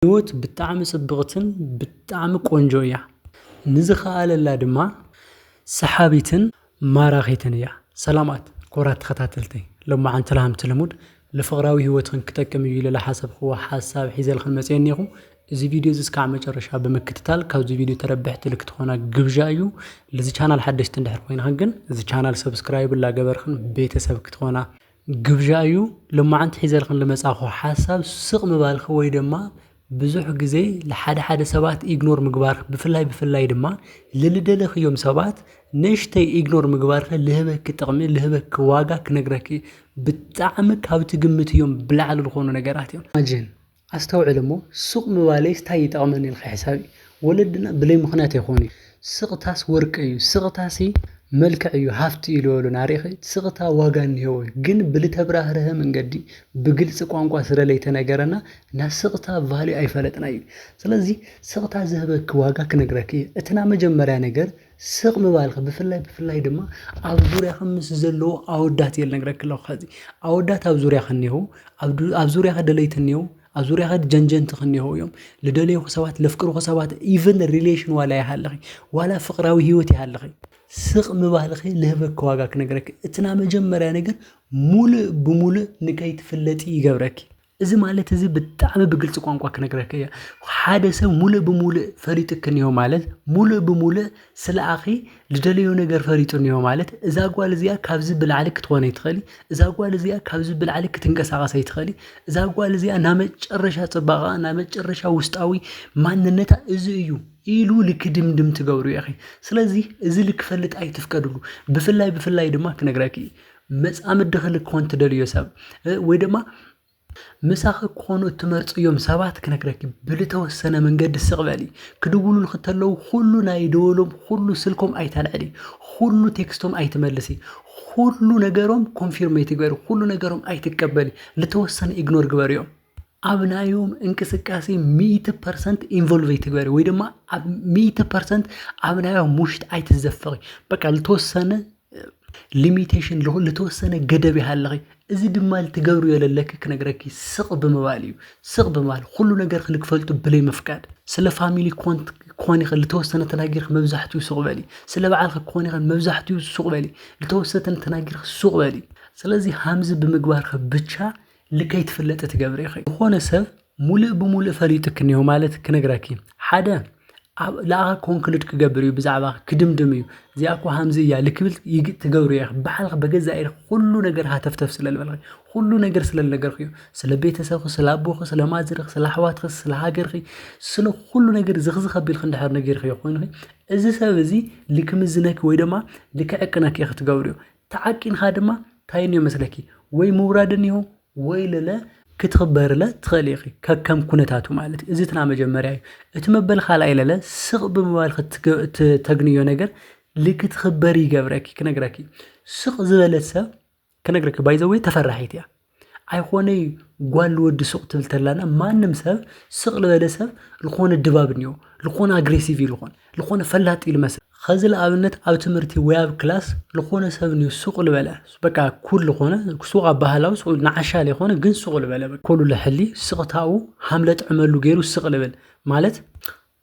ህይወት ብጣዕሚ ጽብቕትን ብጣዕሚ ቆንጆ እያ። ንዝኸኣለላ ድማ ሰሓቢትን ማራኺትን እያ። ሰላማት ኮራት ተኸታተልተይ፣ ሎማዓንቲ ለሃምቲ ልሙድ ልፍቕራዊ ህይወትኽን ክጠቅም እዩ ኢለ ለሓሰብኽዎ ሓሳብ ሒዘልኽን መፅየ እኒኹ። እዚ ቪድዮ እዚ እስካዕ መጨረሻ ብምክትታል ካብዚ ቪድዮ ተረብሕቲ ልክትኾና ግብዣ እዩ። ልዚ ቻናል ሓደሽቲ እንድሕር ኮይንኽን ግን እዚ ቻናል ሰብስክራይብ ላገበርኽን ቤተሰብ ክትኾና ግብዣ እዩ። ሎማዓንቲ ሒዘልኽን ልመፃኹ ሓሳብ ስቕ ምባልኺ ወይ ድማ ብዙሕ ግዜ ልሓደ ሓደ ሰባት ኢግኖር ምግባር፣ ብፍላይ ብፍላይ ድማ ልልደለኽዮም ሰባት ንእሽተይ ኢግኖር ምግባርኸ ልህበኪ ጥቕሚ፣ ልህበኪ ዋጋ ክነግረኪ እዩ። ብጣዕሚ ካብ ትግምትዮም ብላዕሊ ዝኾኑ ነገራት እዮም። ማጅን ኣስተውዕል እሞ፣ ሱቕ ምባለይስ ታይ ይጠቕመኒ ኢልካ ሕሳብ እዩ። ወለድና ብለይ ምኽንያት ኣይኾኑ እዩ። ስቕታስ ወርቂ እዩ፣ ስቕታሲ መልክዕ እዩ፣ ሃፍቲ እዩ ልበሉና። ርኢኺ፣ ስቕታ ዋጋ እኒሄዎ እዩ። ግን ብልተብራህርሀ መንገዲ፣ ብግልፂ ቋንቋ ስለ ለይተነገረና፣ ና ስቕታ ቫልዩ ኣይፈለጥና እዩ። ስለዚ ስቕታ ዝህበኪ ዋጋ ክነግረኪ እየ። እቲ ና መጀመርያ ነገር ስቕ ምባልኺ፣ ብፍላይ ብፍላይ ድማ ኣብ ዙርያኺ ምስ ዘለዉ ኣወዳት እየ ልነግረኪ ኣለኹ። ከዚ ኣወዳት ኣብ ዙርያኺ እኒሄው፣ ኣብ ዱ-፣ ኣብ ዙርያኺ ደለይቲ እኒሄው፣ ኣብ ዙርያኺ ጀንጀንትኺ እኒሄው እዮም። ልደለዩኺ ሰባት፣ ለፍቅሩኺ ሰባት፣ ኢቨን ሪሌሽን ዋላ ይሃልኺ፣ ዋላ ፍቕራዊ ህይወት ይሃልኺ፣ ስቕ ምባልኺ ልህበኪ ዋጋ ክነግረኪ። እቲ ና መጀመርያ ነገር ሙሉእ ብሙሉእ ንከይትፍለጢ ይገብረኪ። እዚ ማለት እዚ ብጣዕሚ ብግልፂ ቋንቋ ክነግረኪ እየ። ሓደ ሰብ ሙሉእ ብሙሉእ ፈሊጡኪ እኒሆ ማለት፣ ሙሉእ ብሙሉእ ስለ ኣኺ ልደለዮ ነገር ፈሊጡ እኒሆ ማለት፣ እዛ ጓል እዚኣ ካብዚ ብላዕሊ ክትኾን ኣይትኽእሊ፣ እዛ ጓል እዚኣ ካብዚ ብላዕሊ ክትንቀሳቐስ ኣይትኽእሊ፣ እዛ ጓል እዚኣ ና መጨረሻ ፅባቐኣ፣ ና መጨረሻ ውስጣዊ ማንነታ እዚ እዩ ኢሉ ልክድምድም ትገብሩ ኢኺ። ስለዚ እዚ ልክፈልጥ ኣይትፍቀድሉ። ብፍላይ ብፍላይ ድማ ክነግረኪ፣ መጻምድኺ ልክኾን ትደልዮ ሰብ፣ እ፣ ወይ ድማ ምሳኺ ክኾኑ እትመርጽዮም ሰባት ክነግረኪ፣ ብልተወሰነ መንገዲ ስቕ በሊ። ክድውሉልኺ ተለዉ ኩሉ ናይ ደወሎም፣ ኩሉ ስልኮም ኣይተልዕሊ፣ ኩሉ ቴክስቶም ኣይትመልሲ፣ ኩሉ ነገሮም ኮንፊርም ኣይትግበሪ፣ ኩሉ ነገሮም ኣይትቀበሊ። ልተወሰነ ኢግኖር ግበርዮም። ኣብ ናዮም እንቅስቃሴ ሚእቲ ፐርሰንት ኢንቮልቭ ኣይትግበሪ፣ ወይ ድማ ኣብ ሚእቲ ፐርሰንት ኣብ ናዮም ውሽጢ ኣይትዘፈቒ። በቃ ልተወሰነ ሊሚቴሽን፣ ልኹ-፣ ልተወሰነ ገደብ ይሃለኺ። እዚ ድማ ልትገብርዮ ለለኪ ክነግረኪ ስቕ ብምባል እዩ። ስቕ ብምባል ኩሉ ነገር ክልክፈልጡ ብለይ ምፍቃድ። ስለ ፋሚሊ ኮን-፣ ክኾን ይኽእል፣ ልተወሰነ ተናጊርኪ መብዛሕትኡ ሱቕ በሊ። ስለ በዓልኪ ክኾን ይኽእል፣ መብዛሕትኡ ሱቕ በሊ። ልተወሰነ ተናጊርኪ ሱቕ በሊ። ስለዚ ሃምዚ ብምግባርኪ ብቻ ልከይ ትፍለጢ ትገብሪ ኢኺ። ዝኾነ ሰብ ሙሉእ ብሙሉእ ፈሊጡኪ እኒሆ ማለት ክነግረኪ፣ ሓደ ኣብ ለኣኸ ኮንክሉድ ክገብር እዩ፣ ብዛዕባ ክድምድም እዩ። እዚኣ እኮ ሃምዚ እያ ልክብል ይግ-፣ ትገብሩ ኢኺ። ባዕልኺ በገዛ ኢድኺ ኩሉ ነገር ሃተፍተፍ ስለ ልበልኺ፣ ኩሉ ነገር ስለ ልነገርክዮ፣ ስለ ቤተሰብኺ፣ ስለ ኣቦኺ፣ ስለ ማዘርኺ፣ ስለ ኣሕዋትኺ፣ ስለ ሃገርኺ፣ ስለ ኩሉ ነገር ዝኽዝኽ ኣቢልኪ እንድሕር ነጊርክዮ ኮይንኺ፣ እዚ ሰብ እዚ ልክምዝነኪ ወይ ድማ ልክዕቅነኪ ኢኺ ትገብርዮ። ተዓቂንኻ ድማ እንታይ እንዮ መስለኪ? ወይ ምውራድ እንዮ ወይ ለለ ክትኽበርለ ትኽእል ኢኺ፣ ከከም ኩነታቱ ማለት እዩ። እዚ እቲ ና መጀመርያ እዩ። እቲ መበል ካልኣይ ለለ ስቕ ብምባል ክትገ-፣ እትተግንዮ ነገር ልክትኽበሪ ይገብረኪ። ክነግረኪ፣ ስቕ ዝበለት ሰብ ክነግረኪ፣ ባይ ዘ ወይ ተፈራሒት እያ። ኣይኾነይ ጓል ወዲ ስቕ ትብል ተላና፣ ማንም ሰብ ስቕ ልበለ ሰብ ልኾነ ድባብ እኒኦ፣ ልኾነ ኣግሬሲቭ እዩ ልኾን፣ ልኾነ ፈላጥ እዩ ልመስል። ኸዚ ልኣብነት ኣብ ትምህርቲ ወይ ኣብ ክላስ ልኾነ ሰብ እኒኦ ስቕ ልበለ፣ በቃ ኩል ልኾነ፣ ስቕ ኣባህላዊ ስቕ ንዓሻ ለይኾነ ግን ስቕ ልበለ፣ በቃ ኩሉ ልሕሊ ስቕታኡ ሃምለጥ ዕመሉ ገይሩ ስቕ ልብል ማለት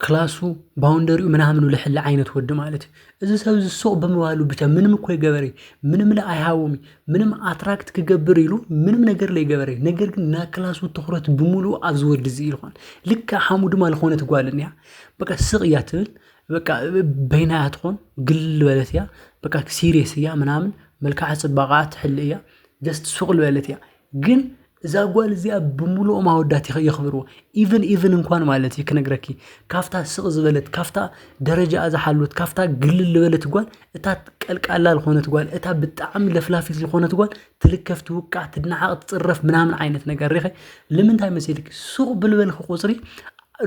ክላሱ ባውንደሪኡ ምናምኑ ልሕሊ ዓይነት ወዲ ማለት እዩ። እዚ ሰብ እዚ ስቕ ብምባሉ ብቻ ምንም እኮ ይገበረ፣ ምንም ለ ኣይሃቦም፣ ምንም ኣትራክት ክገብር ኢሉ ምንም ነገር ለይገበረ፣ ነገር ግን ና ክላሱ ትኹረት ብምሉኡ ኣብዚ ወዲ እዚ ኢልኾን። ልክዕ ሓሙ ድማ ልኾነት ጓል እኒያ፣ በቃ ስቕ እያ ትብል፣ በቃ በይና እያ ትኾን፣ ግል በለት እያ፣ በቃ ሲሪየስ እያ ምናምን፣ መልክዓ ጽባቐኣ ትሕሊ እያ፣ ጀስት ሱቕ ልበለት እያ። ግን እዛ ጓል እዚኣ ብምሉኦም ኣወዳት ይኸ-፣ የኽብርዎ። ኢቭን፣ ኢቭን እንኳን ማለት እዩ ክነግረኪ፣ ካፍታ ስቕ ዝበለት፣ ካፍታ ደረጃኣ ዝሓልወት፣ ካፍታ ግልል ዝበለት ጓል፣ እታ ቀልቃላ ዝኾነት ጓል፣ እታ ብጣዕሚ ለፍላፊት ዝኾነት ጓል ትልከፍ፣ ትውቃዕ፣ ትድነዓቕ፣ ትጽረፍ ምናምን ዓይነት ነገር ሪኸ። ልምንታይ መሲልኪ? ሱቕ ብልበልኪ ቁጽሪ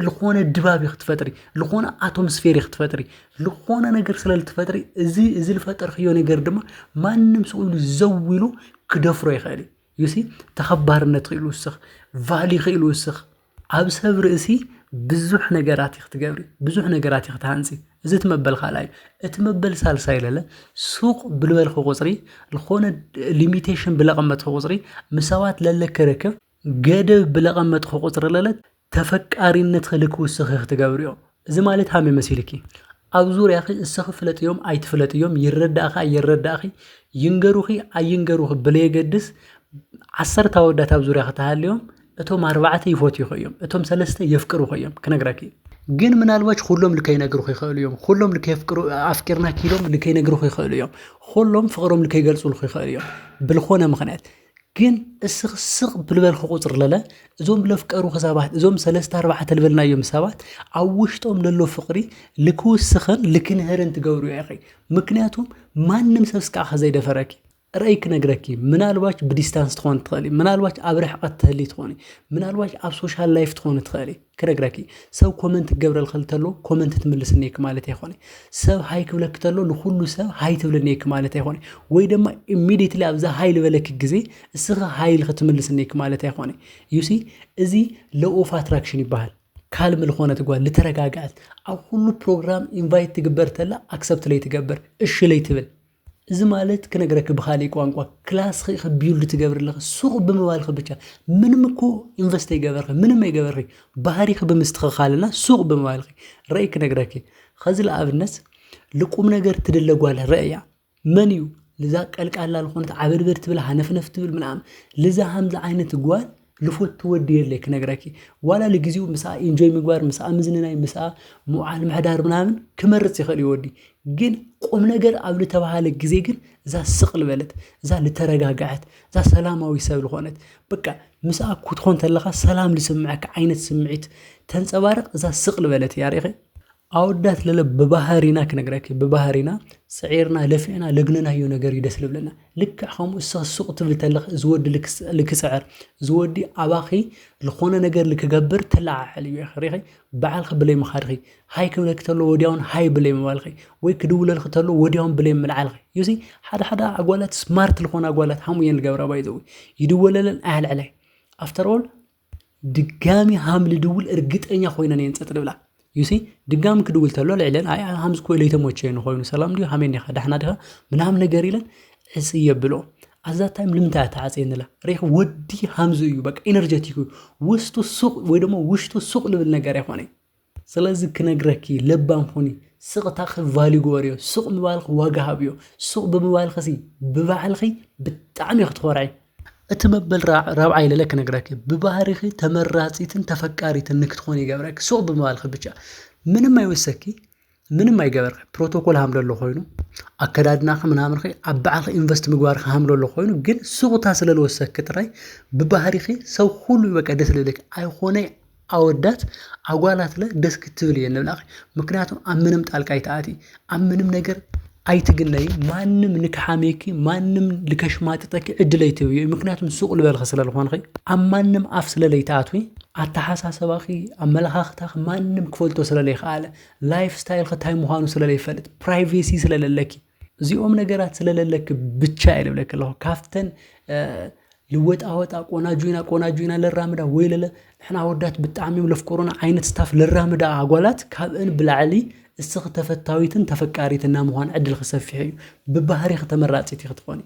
ልኾነ ድባብ ኢኺ ትፈጥሪ፣ ልኾነ ኣቶምስፌር ኢኺ ትፈጥሪ፣ ልኾነ ነገር ስለ ልትፈጥሪ፣ እዚ፣ እዚ ልፈጠርክዮ ነገር ድማ ማንም ስቕ ኢሉ ዘው ኢሉ ክደፍሮ ይኽእል እዩ። ዩሲ፣ ተኸባርነት ክኢሉ ውስኽ፣ ቫሊ ክኢሉ ውስኽ። ኣብ ሰብ ርእሲ ብዙሕ ነገራት ኢኺ ትገብሪ፣ ብዙሕ ነገራት ኢኺ ትሃንጺ። እዚ እቲ መበል ካልኣይ እዩ። እቲ መበል ሳልሳይ ለለ፣ ሱቕ ብልበልኪ ቁጽሪ፣ ልኾነ ሊሚቴሽን ብለቐመጥኪ ቁጽሪ፣ ምስ ሰባት ለለኪ ርክብ ገደብ ብለቐመጥኪ ቁጽሪ ለለ፣ ተፈቃሪነትኺ ልክውስኺ ክትገብርዮ። እዚ ማለት ሃመ መሲልኪ ኣብ ዙርያኺ እስኺ ፍለጥዮም ኣይትፍለጥዮም፣ ይረዳእኺ ኣይረዳእኺ፣ ይንገሩኺ ኣይንገሩኺ ብለየገድስ፣ ዓሰርተ ኣወዳት ኣብ ዙርያኺ ተሃልዮም፣ እቶም ኣርባዕተ ይፈትዩኺ እዮም፣ እቶም ሰለስተ የፍቅሩኺ እዮም ክነግረኪ። ግን ምናልባች ኩሎም ልከይነግሩኺ ይኽእሉ እዮም። ኩሎም ልከየፍቅሩ ኣፍቂርናኪ ኢሎም ልከይነግሩኺ ይኽእሉ እዮም። ኩሎም ፍቕሮም ልከይገልጹልኺ ይኽእሉ እዮም። ብልኾነ ምኽንያት ግን እስኺ ስቕ ብልበልኺ ቁጽሪ ለለ እዞም ለፍቀሩኺ ሰባት፣ እዞም ሰለስተ ኣርባዕተ ልበልናዮም ሰባት ኣብ ውሽጦም ለሎ ፍቕሪ ልክውስኽን ልክንህርን ትገብርዮ ኢኺ። ምክንያቱም ማንም ሰብ እስካዕ ከዘይደፈረኪ። ርእይ ክነግረኪ፣ ምናልባች ብዲስታንስ ትኾኒ ትኽእሊ፣ ምናልባች ኣብ ርሕቐት ትህሊ ትኾኒ፣ ምናልባች ኣብ ሶሻል ላይፍ ትኾኒ ትኽእሊ። ክነግረኪ፣ ሰብ ኮመንት ክገብረልኪ እንተሎ ኮመንት ትምልስኒ እየ ማለት ኣይኮነ። ሰብ ሃይ ክብለኪ ተሎ ንኹሉ ሰብ ሃይ ትብልኒ እየ ማለት ኣይኮነ። ወይ ድማ ኢሚዲየትሊ ኣብዛ ሃይ ልበለኪ ግዜ እስኺ ሃይ ኢልኺ ትምልስኒ እየ ማለት ኣይኮነ። ዩ ሲ፣ እዚ ሎው ኦፍ ኣትራክሽን ይበሃል። ካልም ልኾነት ጓል፣ ልተረጋግዐት፣ ኣብ ኩሉ ፕሮግራም ኢንቫይት ትግበር ተላ ኣክሰፕት ለይትገብር፣ እሺ ለይትብል። እዚ ማለት ክነግረኪ ብኻሊእ ቋንቋ ክላስኺ ኢኺ ቢውልድ ትገብሪ ኣለኺ ሱቕ ብምባልኺ ብቻ። ምንም እኮ ኢንቨስት ኣይገበርኺ፣ ምንም ኣይገበርኺ። ባህሪኺ ብምስትኽኻልና ሱቕ ብምባልኺ። ረእይ ክነግረኪ። ኸዚ ልኣብነት ልቁም ነገር ትድለ ጓል ረእያ። መን እዩ ልዛ ቀልቃላ ልኾነት ዓበድበድ ትብል ሃነፍነፍ ትብል ምናምን። ልዛ ሃምዚ ዓይነት ጓል ልፎቱ ወዲ የለይ ክነግረኪ። ዋላ ልግዚኡ ምስኣ ኢንጆይ ምግባር፣ ምስኣ ምዝንናይ፣ ምስኣ ምውዓል ምሕዳር ምናምን ክመርጽ ይኽእል እዩ ወዲ። ግን ቁም ነገር ኣብ ልተባሃለ ግዜ ግን እዛ ስቕ ልበለት፣ እዛ ልተረጋግዐት፣ እዛ ሰላማዊ ሰብ ልኾነት፣ በቃ ምስኣ ክትኾን ተለኻ ሰላም ልስምዐካ ዓይነት ስምዒት ተንጸባርቕ እዛ ስቕ ልበለት እያ። ርኢኺ? ኣወዳት ለለ ብባህሪና ክነግረኪ፣ ብባህሪና ጽዒርና ለፊዕና ለግነናዮ ነገር እዩ ደስ ልብለና። ልክዕ ከምኡ እስኺ ሱቕ ትብል ተለኺ እዚ ወዲ ልክስ-፣ ልክጽዕር፣ እዚ ወዲ ኣባኺ ልኾነ ነገር ልክገብር ትለዓዓል እዩ ኢኺ። ርኢኺ? ባዕልኺ ብለይ ምኻድኺ፣ ሃይ ክብለኪ ተሎ ወዲያውን ሃይ ብለይ ምባልኺ፣ ወይ ክድውለልኺ ተሎ ወዲያውን ብለይ ምልዓልኺ። ዩ ሲ፣ ሓደ ሓደ ኣጓላት ስማርት ልኾና ኣጓላት ሃሙ እየን ልገብራ ባይዘዊ። ይድወለለን ኣያልዕላይ። ኣፍተር ኦል ድጋሚ ሃም ልድውል እርግጠኛ ኮይነን እየን ጸጥ ልብላ። ዩ ሲ፣ ድጋሚ ክድውል ተሎ ልዕለን፣ ኣይ፣ ኣይ፣ ሃምዚ እኮ ለይተመቸየኒ ኮይኑ፣ ሰላም ድዩ፣ ሃመይ ዲኻ፣ ዳሕና ዲኻ፣ ምናምን ነገር ኢለን ዕጽ የብልኦ። ኣዛ ታይም ልምንታይ እያ ተዓጽየንላ? ሬኽ ወዲ ሃምዚ እዩ፣ በቃ ኤነርጀቲክ እዩ። ውስጡ ሱቕ ወይ ደሞ ውሽጡ ሱቕ ልብል ነገር ኣይኮነ። ስለዚ ክነግረኪ፣ ለባም ኩኒ፣ ስቕታኺ ቫልዩ ግበርዮ፣ ሱቕ ምባልኺ ዋጋ ሃብዮ። ሱቕ ብምባልኺ ሲ ብባዕልኺ ብጣዕሚ ክትኾርዒ። እቲ መበል ራ-፣ ራብዓይ ለለ ክነግረኪ፣ ብባህሪኺ ተመራጺትን ተፈቃሪትን ንክትኾኒ ይገብረኪ። ሱቕ ብምባልኺ ብቻ። ምንም ኣይወሰኪ፣ ምንም ኣይገበርኺ። ፕሮቶኮል ሃም ለሎ ኮይኑ፣ ኣከዳድናኺ ምናምንኺ ኣብ ባዕልኺ ኢንቨስት ምግባርኺ ሃም ለሎ ኮይኑ፣ ግን ሱቕታ ስለ ልወሰኪ ጥራይ ብባህሪኺ ሰብ ኩሉ በቃ ደስ ልብለኪ። ኣይኾነ ኣወዳት ኣጓላት ለ ደስ ክትብል እየ ንብላኺ። ምክንያቱም ኣብ ምንም ጣልቃ ኣይትኣቲ፣ ኣብ ምንም ነገር ኣይትግነይ። ማንም ንክሓሜኪ፣ ማንም ልከሽማጥጠኪ ዕድል ኣይትህብዮ። ምክንያቱም ሱቕ ልበልኺ ስለ ልኾንኺ፣ ኣብ ማንም ኣፍ ስለ ለይትኣትዊ፣ ኣተሓሳሰባኺ፣ ኣመለኻኽታኺ ማንም ክፈልጦ ስለ ለይኸኣለ፣ ላይፍ ስታይልኺ እንታይ ምዃኑ ስለ ለይፈልጥ፣ ፕራይቬሲ ስለ ለለኪ፣ እዚኦም ነገራት ስለ ለለኪ ብቻ እየ ልብለኪ ኣለኹ። ካብተን፣ እ፣ ልወጣወጣ፣ ቆናጁ ኢና፣ ቆናጁ ኢና ለራምዳ ወይ ለለ፣ ንሕና ኣወዳት ብጣዕሚ እዮም ለፍቅሩና ዓይነት ስታፍ ለራምዳ ኣጓላት፣ ካብአን ብላዕሊ እስኺ ተፈታዊትን ተፈቃሪትን ናይ ምዃን ዕድልኺ ሰፊሕ እዩ። ብባህሪኺ ተመራጺት ኢኺ ትኾኒ።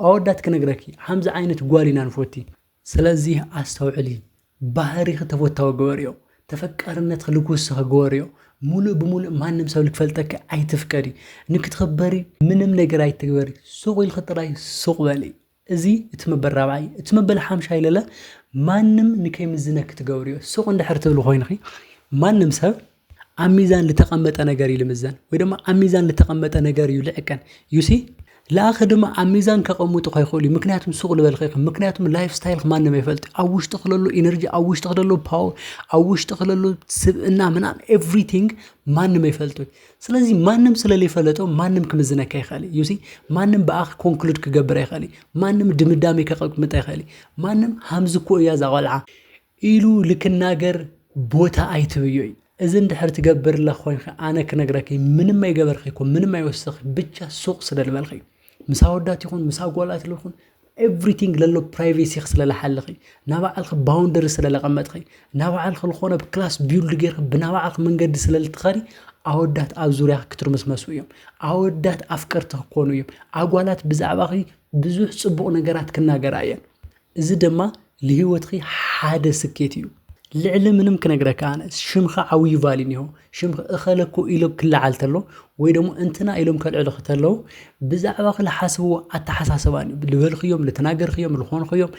ኣወዳት ክነግረኪ፣ ሃምዚ ዓይነት ጓል ኢና ንፈቲ። ስለዚ ኣስተውዕሊ፣ ባህሪኺ ተፈታዊ ግበርዮ፣ ተፈቃርነትኺ ልኩስኺ ግበርዮ። ሙሉእ ብሙሉእ ማንም ሰብ ልክፈልጠኪ ኣይትፍቀዲ። ንክትኽበሪ ምንም ነገር ኣይትግበሪ። ሱቕ ኢልኺ ጥራይ ሱቕ በሊ። እዚ እቲ መበል ራብዓይ። እቲ መበል ሓምሻይ ለለ፣ ማንም ንከይምዝነኪ ትገብርዮ። ሱቕ እንድሕር ትብሊ ኮይንኺ፣ ማንም ሰብ ኣብ ሚዛን ልተቐመጠ ነገር እዩ ልምዘን፣ ወይ ድማ ኣብ ሚዛን ልተቐመጠ ነገር እዩ ልዕቀን። ዩ ሲ፣ ለኣኸ ድማ ኣብ ሚዛን ከቐምጡ ከይኽእሉ እዩ፣ ምክንያቱም ሱቕ ልበልኺ ኢኺ፣ ምክንያቱም ላይፍ ስታይልኺ ማንም ኣይፈልጥ። ኣብ ውሽጥኺ ለሎ ኢነርጂ፣ ኣብ ውሽጥኺ ለሎ ፓወር፣ ኣብ ውሽጥኺ ለሎ ስብእና ምናምን ኤቭሪቲንግ ማንም ኣይፈልጦ እዩ። ስለዚ ማንም ስለ ዘይፈለጦ ማንም ክምዝነካ ይኽእል እዩ። ዩ ሲ፣ ማንም ብኣኺ ኮንክሉድ ክገብር ኣይኽእል እዩ። ማንም ድምዳሜ ከቐምጥ ኣይኽእል እዩ። ማንም ሃምዚ እኮ እያ እዛ ቆልዓ ኢሉ ልክናገር ቦታ ኣይትብዮ እዩ። እዚ እንድሕር ትገብር ኣለኺ ኮይንኺ፣ ኣነ ክነግረኪ፣ ምንም ኣይገበርኺ እኮ፣ ምንም ኣይወሰኺ፣ ብቻ ሱቕ ስለ ልበልኺ። ምስ ኣወዳት ይኹን፣ ምስ ኣጓላት ይኹን፣ ኤቭሪቲንግ ለሎ ፕራይቬሲኺ ስለ ልሓልኺ፣ ናባዕልኺ ባውንደሪ ስለ ለቐመጥኺ፣ ናባዕልኺ ልኾነ ክላስ ቢውልድ ጌርኺ፣ ብናባዕልኺ መንገዲ ስለ ልትኸዲ፣ ኣወዳት ኣብ ዙርያኺ ክትርምስመሱ እዮም። ኣወዳት ኣፍቀርቲ ክኾኑ እዮም። ኣጓላት ብዛዕባኺ ብዙሕ ጽቡቕ ነገራት ክናገራ እየን። እዚ ድማ ልህይወትኺ ሓደ ስኬት እዩ። ልዕሊ ምንም ክነግረካ ኣነ ሽምኻ ዓብዩ ቫሊ እኒሆ። ሽምኻ እኸለኮ ኢሎም ክለዓል ተሎ ወይ ደግሞ እንትና ኢሎም ከልዕሉ ከተለዉ ብዛዕባ ክልሓስብዎ ኣተሓሳሰባን እዩ። ልበልኽዮም፣ ልተናገርኽዮም፣ ልኾንኽዮም፣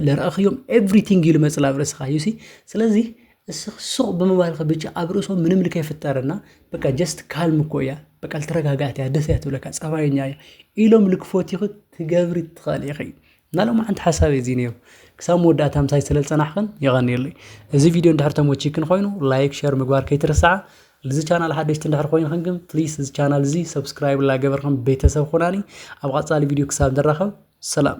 ልረእኽዮም ኤቭሪቲንግ እዩ ልመፅእ ኣብ ርእስኻ ዩሲ። ስለዚ እስኽ ሱቕ ብምባልካ ብቻ ኣብ ርእሶም ምንም ልከይፍጠረና በቃ ጀስት ካልም እኮ እያ፣ በቃ ልትረጋጋዕት እያ፣ ደስ እያ ትብለካ፣ ፀባየኛ እያ ኢሎም ልክፎት ይኹ ትገብሪ ትኽእል ኢኺ። እና ሎም ሓንቲ ሓሳብ እዚ ነይሩ። ክሳብ መወዳእታ ምሳይ ስለ ዝፀናሕኽን የቐንየለይ። እዚ ቪድዮ እንድሕር ተመቺክን ኮይኑ ላይክ ሸር ምግባር ከይትርሳዓ። እዚ ቻናል ሓደሽቲ እንድሕር ኮይንክን ግን ፕሊስ እዚ ቻናል እዚ ሰብስክራይብ ላገበርክን ቤተሰብ ኹናኒ። ኣብ ቐፃሊ ቪድዮ ክሳብ ንራኸብ ሰላም።